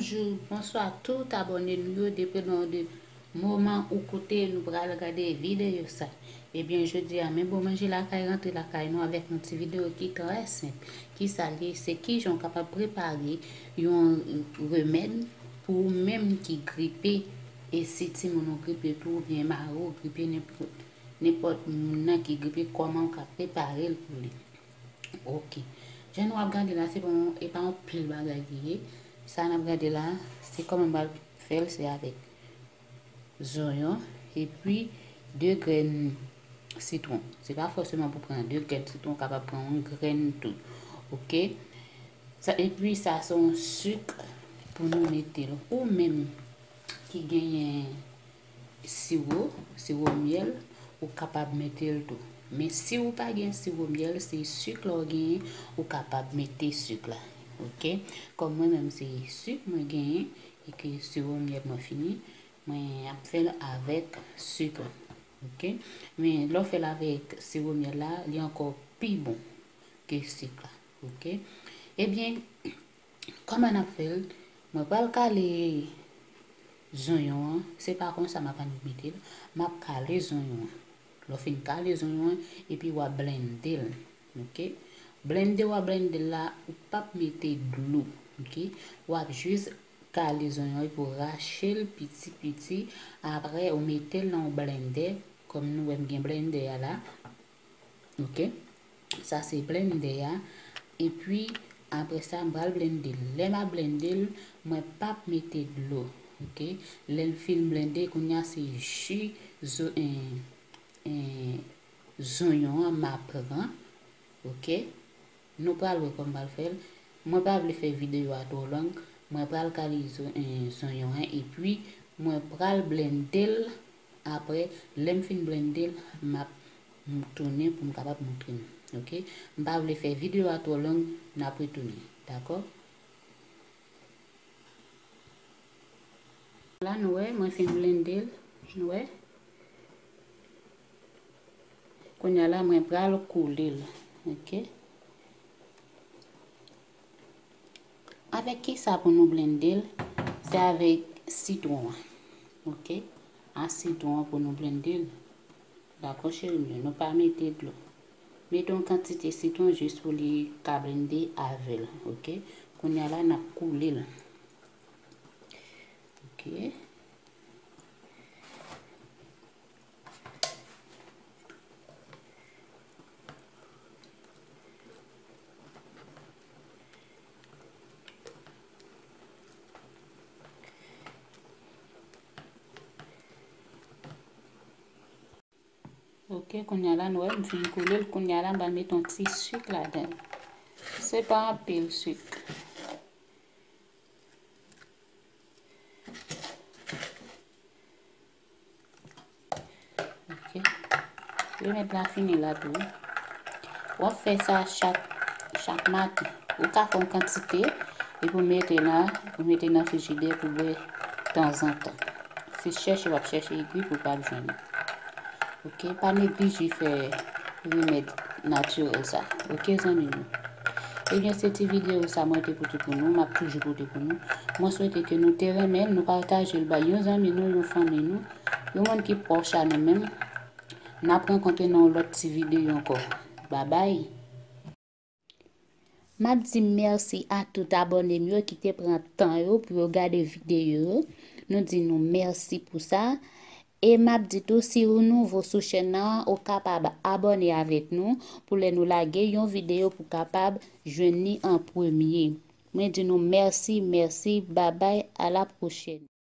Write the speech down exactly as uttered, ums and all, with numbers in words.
Bonjou, bonswa tout abòne nou yo, depandan de moman ou kote nou pral gade videyo sa. Ebyen, jodi a, men bon manje lakay rantre lakay nou avèk yon ti videyo ki trè senp. Kisa l ye? Se kijan w kapab prepare yon remèd pou ou menm ki gripe, e si timoun ou gripe tou, oubyen mari w gripe, nenpòt, nenpòt moun nan ki gripe, kòman w ka prepare l pou li. Ok. Jan nou ap gade la, se pa yon, e pa yon pil bagay li ye. Sa n ap gade la, se kòman m pral fè l, se avèk zonyon, epi de grenn sitwon. Se pa fòseman pou pran de grenn sitwon, ou kapab pran yon grenn tou. Ok? Sa, epi sa se yon sik pou nou mete l. Ou menm ki genyen siwo, siwo myèl, ou kapab mete l tou. Men si ou pa gen siwo myèl, se sik la ou genyen, ou kapab mete sik la. Ok? Kòm mwen menm se sik mwen genyen, e ke siwo myèl mwen fini, mwen ap fè l avèk sik la. Ok? Men lè w fè l avèk siwo myèl la, li ankò pi bon ke sik la. Ok? Ebyen, kòman n ap fè l? Mwen pral kale zonyon an. Se pa konsa m ap annik mete l. M ap kale zonyon an. Lè w fin kale zonyon an, epi w ap blende l. Ok? Blende w ap blende l la, ou p ap mete dlo. Ok? W ap jis kale zonyon an epi w rache l piti piti. Apre, ou mete l nan yon blendè. Kòm nou wè m gen blendè a la. Ok? Sa se blendè a. Epi, apre sa, m pral blende l. Lè m ap blende l, mwen p ap mete dlo. Ok? Lè l fin blende, kounye a se ji zo-, en, en, zonyon an m ap pran. Ok? Nou pral wè kòman m pral fè l. Mwen pa vle fè videyo a twò long. Mwen pral kale zo-, en, zonyon an, epi mwen pral blende l. Apre, lè m fin blende l, m ap m tounen pou m kapab montre nou. Ok? M pa vle fè videyo a twò long, n ap retounen. Dakò? La, nou wè, mwen fin blende l. Nou wè? Kounye a la, mwen pral koule l. Ok? Avèk kisa pou nou blende l? Se avèk sitwon an. Ok? A sitwon an pou nou blende l. Dakò, cheri m yo, nou pa mete dlo. Mete yon kantite sitwon jis pou li ka blende avè l, ok? Kounye a la, n ap koule l. Ok. Ok, kounye a la, nou wè, m fin koule l. Kounye a la, m pral mete yon ti sik ladan l. Se pa anpil sik. Ok. Remèd la fini la tou. W ap fè sa chak, chak maten. Ou ka fè yon kantite, epi w mete nan, ou mete nan frijidè pou bwè tanzantan. Se chèche w ap chèche egri pou w pa jwenn. Ok, pa neglije fè remèd natirèl sa. Ok, zanmi nou. Ebyen, se ti videyo sa mwen te pote pou nou, m ap toujou pote pou nou. Mwen swete ke nou te renmen l, nou pataje l bay yon zanmi nou, yon fanmi nou, yon moun ki pwòch a nou menm. N ap rankontre nan yon lòt ti videyo ankò. Babay! M ap di mèsi a tout abòne m yo ki te pran tan yo pou yo gade videyo yo. Nou di nou mèsi pou sa. E m ap di tou, si ou nouvo sou chèn nan, ou kapab abòne avèk nou pou lè nou lage yon videyo pou kapab jwenn li an premye. Mwen di nou mèsi, mèsi, babay, a la pwochèn.